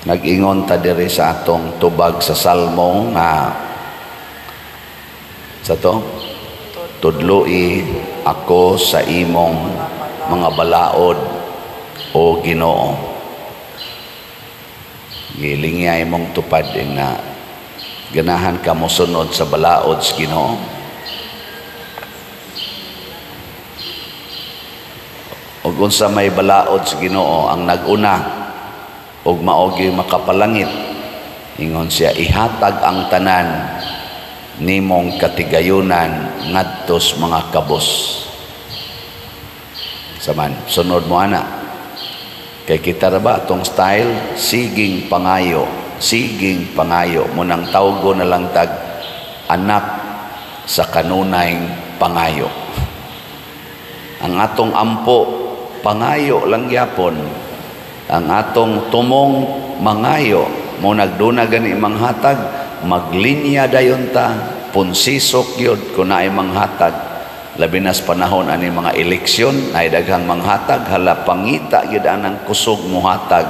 Nag-ingon ta diri sa atong tubag sa Salmo nga sa to tudloi ako sa imong mga balaod, o Ginoo. Gilingya imong tupad nga ganahan ka mosunod sa balaod sa Ginoo. Ug unsa may balaod sa Ginoo ang nag-una ug mao gyud makapalangit. Ingon siya, ihatag ang tanan nimong katigayunan ngadtos mga kabos. Saman, sunod mo ana. Kay kita ra ba atong style, siging pangayo, siging pangayo, munang tawgo na lang tag anak sa kanunay pangayo. Ang atong ampo pangayo lang gyapon. Ang atong tumong mangayo, mo nagduna gani manghatag, maglinya dayon ta, punsisok yun kung naay manghatag. Labi nas panahon ani mga eleksyon, naay daghang manghatag, hala pangita gyud anang kusog muhatag.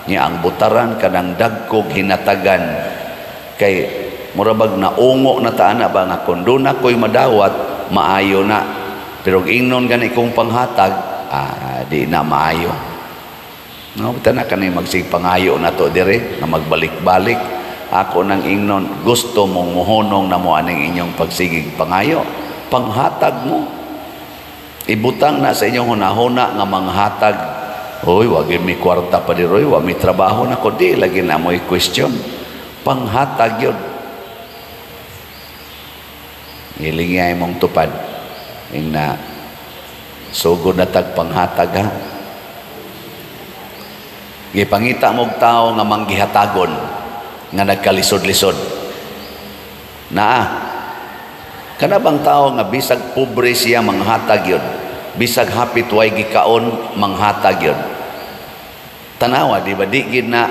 Nya ang butaran kanang dagkog hinatagan. Kay murabag naungo na ta ana ba nga kun duna ko'y madawat, maayo na. Pero ingnon gani kong panghatag, di na maayo. No, bitaw na kani magsig pangayo na to dire nga magbalik-balik. Ako nang ingnon, gusto mong muhunong na mo aning inyong pagsigig pangayo, panghatag mo. Ibutang na sa inyong hunahuna nga manghatag. Oy, wag mi kwarta pa diri, wa mi trabaho na ko, di lagi na mo'y question. Panghatag yun. Hilingay mong tupad. Ing na sugod na tag panghatag ha. Gipangita mog tao nga manggihatagon nga nagkalisod-lisod. Naa kana bang tao nga bisag pobre siya manghatag yun, bisag hapit way gikaon manghatag yun. Tanawa di ba di gid na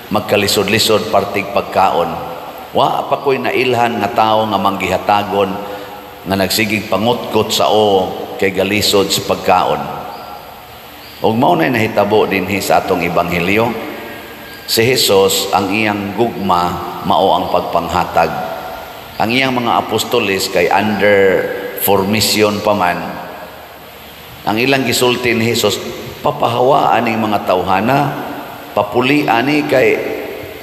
magkalisod-lisod partig pagkaon. Wa pa ko'y nailhan nga tao nga manggihatagon nga nagsigig pangutkot sa o kay galisod sa pagkaon. Ug mao na nahitabo dinhi sa atong ebanghelyo. Si Jesus ang iyang gugma mao ang pagpanghatag. Ang iyang mga apostoles kay under formation pa man. Ang ilang gisulti ni Jesus, papahawaan ning mga tawhana, papuli ani kay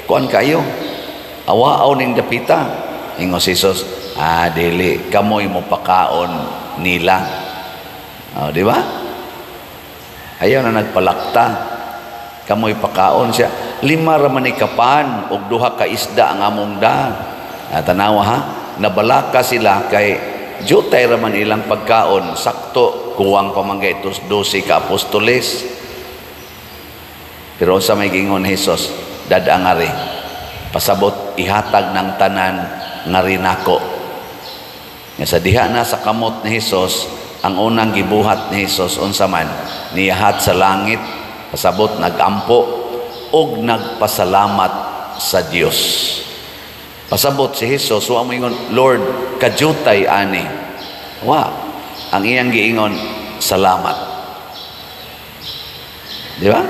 kuan kayo. Awaaw ning dapita. Ingon si Jesus, dili kamoy mo pakaon nila. Oh, di ba? Ayaw na nagpalakta. Kamoy pakaon siya. 5 ra man ni kapan og 2 ka isda ang among da. Tanawa ha, nabalaka sila kay jutay ra man ilang pagkaon. Sakto kuwang pa man kay 12 ka apostoles. Pero sa may gingon Jesus, dadangari. Pasabot ihatag ng tanan ngari nako. Nga sa diha na sa kamot ni Jesus, ang unang gibuhat ni Jesus unsa man, niyahat sa langit, pasabot nagampo og nagpasalamat sa Dios. Pasabot si Jesus, wa moingon, Lord, kajutay ani. Wa, ang iyang giingon, salamat. Di ba?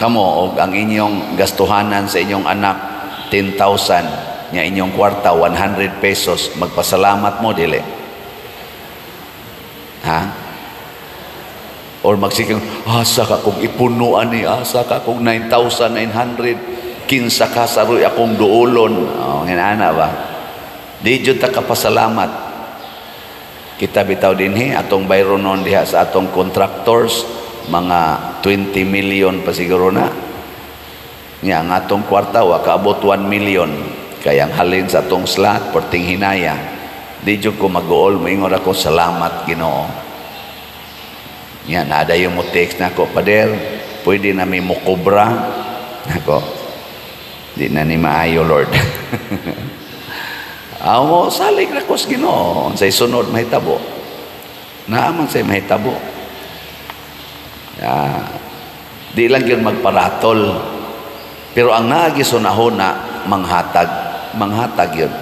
Kamo og ang inyong gastuhanan sa inyong anak 10,000, nya inyong kwarta 100 pesos, magpasalamat mo dili? Ha? Or magsigang, asa ka kong ipuno ani, asa ka kong 9,900, kinsa ka saroy akong duolon. Oh, ana ba? Di jud ta kapasalamat. Kita bitaw dinhi atong bayronon diha sa atong contractors, mga 20 million pa siguro na. Nya ang atong kwarta wa kaabot 1 million. Kaya ang halin sa atong slot perting hinaya. Di jud ko mag-uol, moingon ako salamat Ginoo. Nya naadayon mo text nako, Pader, pwede na mi mokobra nako. Di na ni maayo, Lord. Amo salig ra ko sa Ginoo, unsay sunod mahitabo. Naa man say mahitabo. Di lang gyud magparatol. Pero ang naagi sunahona manghatag, manghatag yun.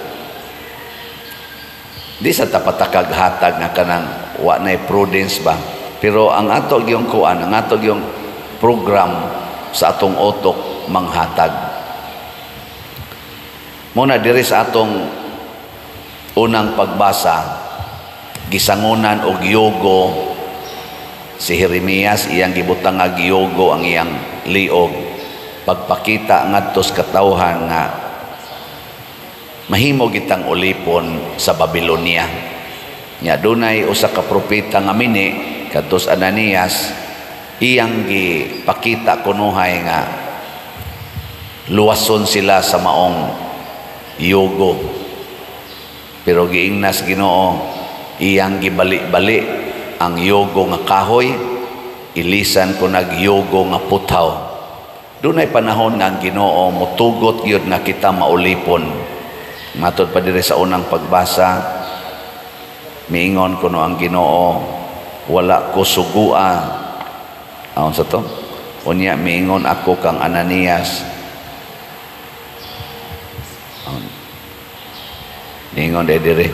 Di sa tapatakag hatag nga kanang wa nay prudence ba. Pero ang ato gyung kuan, ang ato gyung program sa atong utok manghatag. Muna diri sa atong unang pagbasa, gisangunan og yugo si Jeremias, iyang gibutang nga yugo ang iyang liog, pagpakita ngadto sa katawhan nga mahimo gitang ulipon sa Babylonia. Nya dunay usa ka propeta nga mini kadtos Ananias, iyang gipakita kunuhay nga luwason sila sa maong yugo. Pero giingnas Ginoo, iyang gibali-bali ang yugo nga kahoy, ilisan ko nagyugo nga puthaw. Dunay panahon nga ang Ginoo mutugot gyud nga kita maulipon. Matod pa diri sa unang pagbasa, miingon kuno ang Ginoo, "Wala ko sugua." Aon sa to? "Unya miingon ako kang Ananias." Aon? Niingon diri.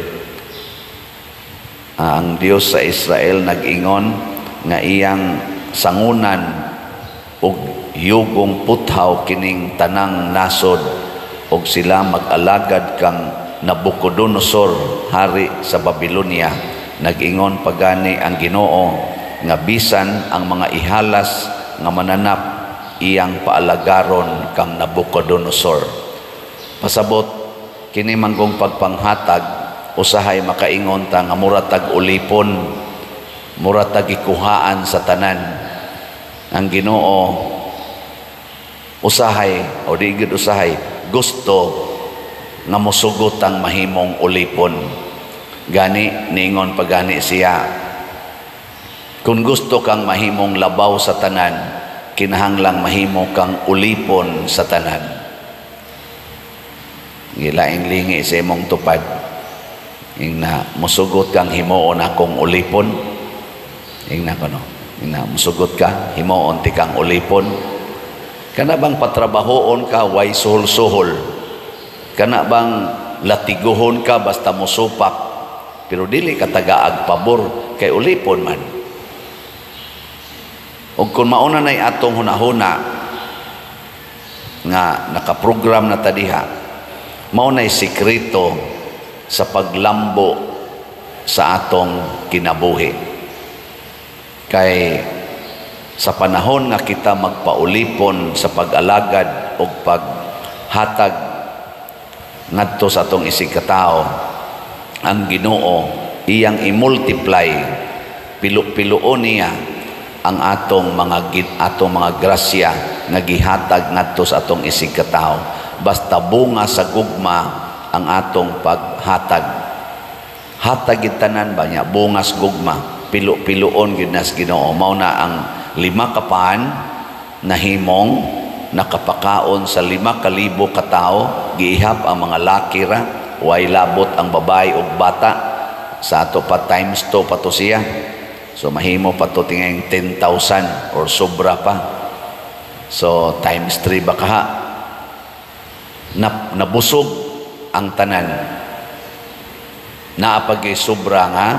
Ang Dios sa Israel nag-ingon nga iyang sangunan og yugong puthaw kining tanang nasod og sila mag-alagad kang Nabucodonosor, hari sa Babylonia. Nag-ingon pagani ang Ginoo nga bisan ang mga ihalas nga mananap iyang paalagaron kang Nabucodonosor. Pasabot kini manggong pagpanghatag, usahay makaingon ta nga mura tag ulipon, mura tag gikuhaan sa tanan. Ang Ginoo usahay o di gyud usahay gusto nga mosugot ang mahimong ulipon. Gani niingon pagani siya, kung gusto kang mahimong labaw sa tanan, kinahanglang mahimo kang ulipon sa tanan. Gilaing lingi sa imong tupad, ingna, "Musugot kang himuon akong ulipon?" Ingna kono, ingna, "Musugot ka himuon ti kang ulipon? Kana bang patrabahoon ka, way suhol-suhol? Kana bang latiguhon ka basta musupak, pero dili ka tagaag pabor kay ulipon man?" Ug kung mauna na'y atong hunahuna nga nakaprogram na ta diha, mao na'y sikreto sa paglambo sa atong kinabuhi. Kay sa panahon nga kita magpaulipon sa pag-alagad o paghatag ngadto sa atong isig katao, ang Ginoo iyang i-multiply, pilo-piloon niya ang atong mga grasya nga gihatag ngadto sa atong isig katao, basta bunga sa gugma ang atong paghatag. Hatag gid tanan ba niya, bungas gugma, pilo-piloon gid nas Ginoo. Mao na ang 5 ka pan nahimong nakapakaon sa 5,000 ka tawo, giihap ang mga laki ra, way labot ang babae ug bata. Sa ato pa, times 2 pa to siya, so mahimo pa to tingay 10,000 or sobra pa. So times 3 ba kaha na, nabusog ang tanan, naapagay sobra nga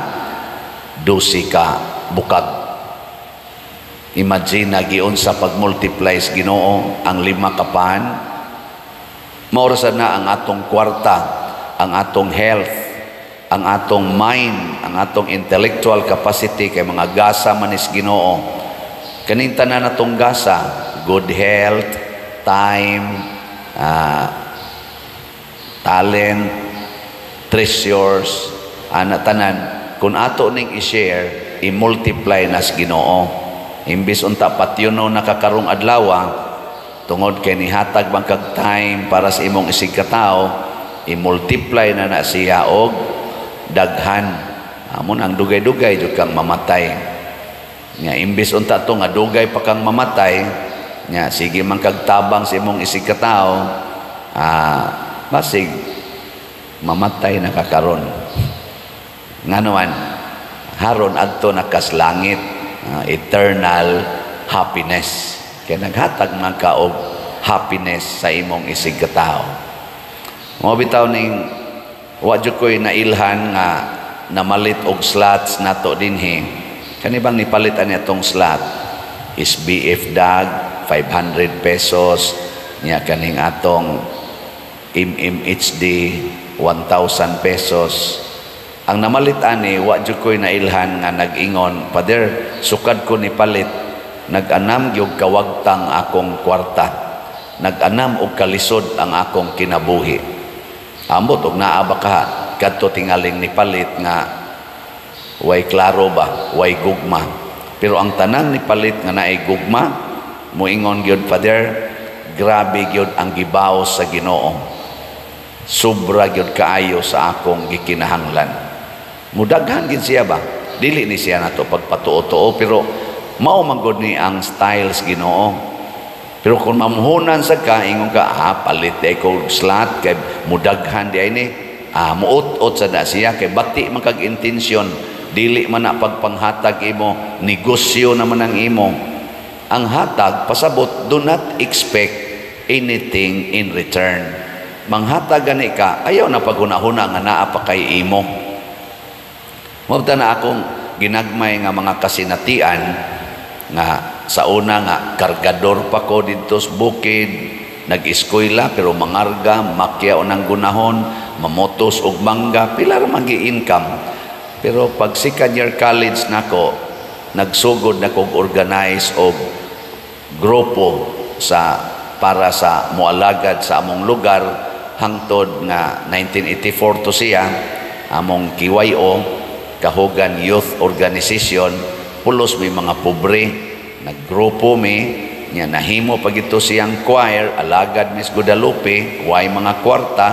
12 ka bukag. Imagine na giunsa pag-multiply sa Ginoo ang 5 ka pan. Mao ra na ang atong kwarta, ang atong health, ang atong mind, ang atong intellectual capacity, kay mga gasa manis Ginoo. Kaning tanan atong gasa, good health, time, talent, treasures, ana tanan, kung ato ning i-share, i-multiply nas Ginoo. Imbis unta patyuno nakakarong adlaw, tungod kay nihatag bang kag time para sa imong isig katao, i-multiply na na siya og daghan. Amon ang dugay-dugay jud kang mamatay. Nya imbis unta to nga dugay pa kang mamatay, nya sige man kag tabang sa imong isig katao, basig mamatay na ka karon. Ngano man, haron adto na kas langit, eternal happiness. Kay naghatag man ka og happiness sa imong isig katao. Mao bitaw ning wa jud ko'y nailhan nga namalit og slots nato dinhi. Kani bang nipalit ani atong slot? SBF dag 500 pesos nya, kaning atong MMHD 1,000 pesos. Ang namalit ani, wa jud ko'y nailhan nga nag-ingon, "Father, sukad ko ni palit, nag-anam gyud kawagtang akong kwarta, nag-anam og kalisod ang akong kinabuhi." Ambot og naa ba ka kadto tingaling ni palit nga way klaro ba, way gugma. Pero ang tanan ni palit nga naay gugma, moingon gyud, "Father, grabe gyud ang gibaos sa Ginoo, sobra gyud kaayo sa akong gikinahanglan." Mudaghan gid siya ba. Dili ni siya nato pagpatuo-tuo, pero mao man gud ni ang styles Ginoo. Pero kung mamuhunan sa ka, ingon ka, "Ah, palit di ko slot kay mudaghan di ay ni," ah, muut-ot sa na siya kay bati man kag intensyon. Dili man na pagpanghatag imo, negosyo naman ang imo. Ang hatag, pasabot, do not expect anything in return. Manghatag gani ka, ayaw na paghuna-huna nga naa pa kay imo. Mao na akong ginagmay nga mga kasinatian nga sa una nga kargador pa ko didto sa bukid, nag-eskwela pero mangarga, makya o nang gunahon, mamotos og mangga, pila ra man income. Pero pag second year college nako, nagsugod na kog organize og grupo sa para sa moalagad sa among lugar, hangtod nga 1984 to siya among KYO, Kahugan Youth Organization. Pulos may mga pobre, naggrupo mi nya, nahimo pag ito siyang choir, alagad Miss Guadalupe, way mga kwarta,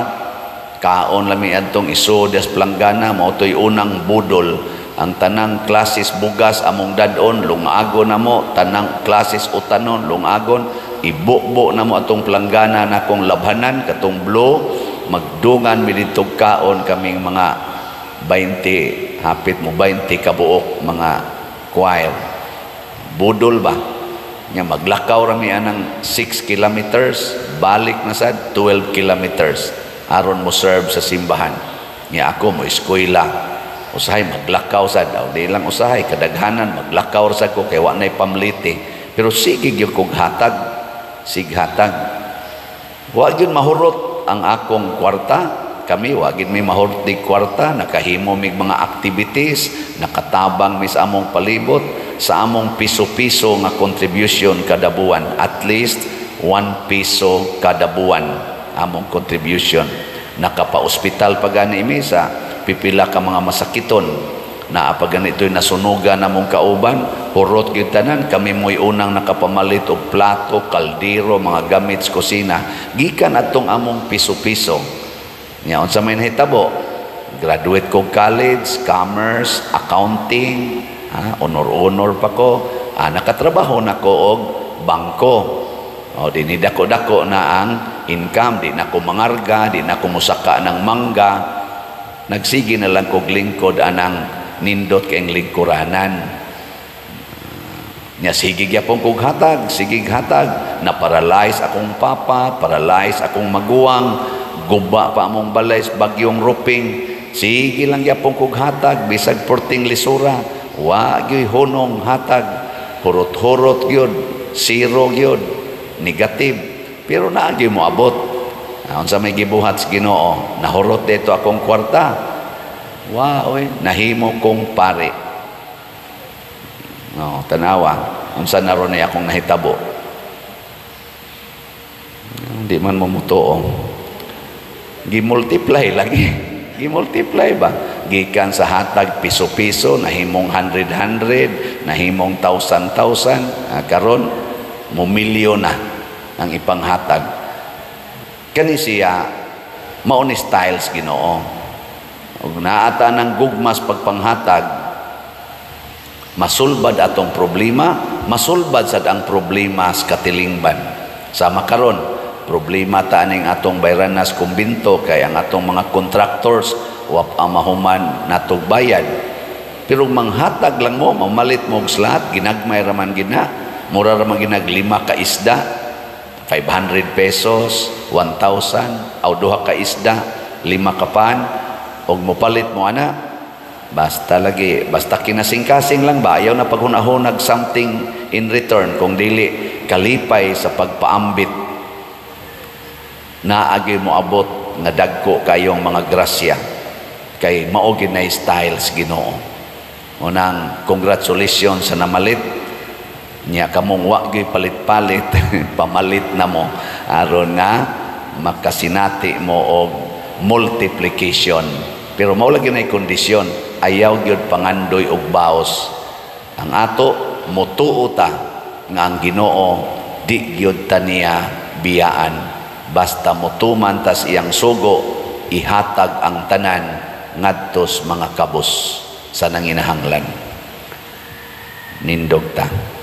kaon lami adtong isod das planggana. Mao to'y unang budol. Ang tanang klases bugas among dadon, lungagon na mo, tanang klases utanon, lungagon, ibubo na mo atong planggana na kong labhanan katong blue, magdungan mi didto, kaon kaming mga 20, hapit mo 20 kabuok mga choir. Budol ba nya, maglakaw rami anang 6 kilometers, balik na sad 12 kilometers aron mo serve sa simbahan. Nya ako mo eskwela, usahay maglakaw sad aw di lang usahay, kadaghanan maglakaw ra sad ko kay wa nay pamliti. Pero sige gyud kog hatag, sig hatag, wa gyud mahurot ang akong kwarta. Kami, wa gid mi mahurot di kwarta. Nakahimo mig mga activities, nakatabang mi sa among palibot sa among piso-piso nga contribution kada buwan. At least 1 piso kada buwan among contribution. Nakapa-ospital pa gani mi sa pipila ka mga masakiton. Naa pa ganito'y nasunugan namong kauban, hurot gyud tanan, kami mo'y unang nakapamalit og plato, kaldero, mga gamit sa kusina gikan atong among piso-piso. Nya unsa may nahitabo? Graduate ko college, commerce, accounting, ha, honor-honor pa ko. Ah, nakatrabaho na ko og bangko. O, di ni dako-dako na ang income, di na ko mangarga, di na ko musaka ng mangga. Nagsige na lang kog lingkod anang nindot kayong lingkuranan. Nya sige gyapon kog hatag, sige hatag. Na paralyze akong papa, paralyze akong maguwang, guba pa among balay sa bagyong Ruping. Sige lang gyapon kog hatag bisag perting lisura. Wa gyud hunong hatag. Hurot-hurot gyud, zero gyud, negative. Pero naa gyud mo abot. Ah, unsa may gibuhat sa Ginoo? Nahurot dito akong kwarta. Wa oy, nahimo kong pare. No, tanawa, unsa na ron akong nahitabo? Hindi man mo mutuo. Gi-multiply lagi. Gi-multiply ba? Gikan sa hatag piso-piso, nahimong hundred-hundred, nahimong thousand-thousand. Ah, karon mo milyon na ang ipanghatag. Kani siya, mao ni styles Ginoo. Ug naata ng gugmas pagpanghatag, masulbad atong problema, masulbad sad ang problema sa katilingban. Sama karon, problema ta aning atong bayranas kumbinto kay ang atong mga contractors wa pa mahuman natog bayad. Pero manghatag lang mo, mamalit mo og slot, ginagmay raman gina, mura raman ginag lima ka isda, 500 pesos, 1,000, aw duha ka isda, lima ka pan, og mopalit mo ana, basta lagi, basta kinasing-kasing lang ba, ayaw na paghunahunag something. in return kung dili kalipay sa pagpaambit. Naagi mo abot nga dagko kayong mga grasya kay mao gyud na styles Ginoo. Unang congratulations sa namalit niya. Kamong wa gyud palit-palit, pamalit na mo aron nga makasinati mo og multiplication. Pero mao lagi na kondisyon, ayaw gyud pangandoy og baos. Ang ato, mutuo ta nga ang Ginoo di gyud ta niya biyaan, basta mutuman tas iyang sugo, ihatag ang tanan ngadtos mga kabos sa nanginahanglan. Nindog ta.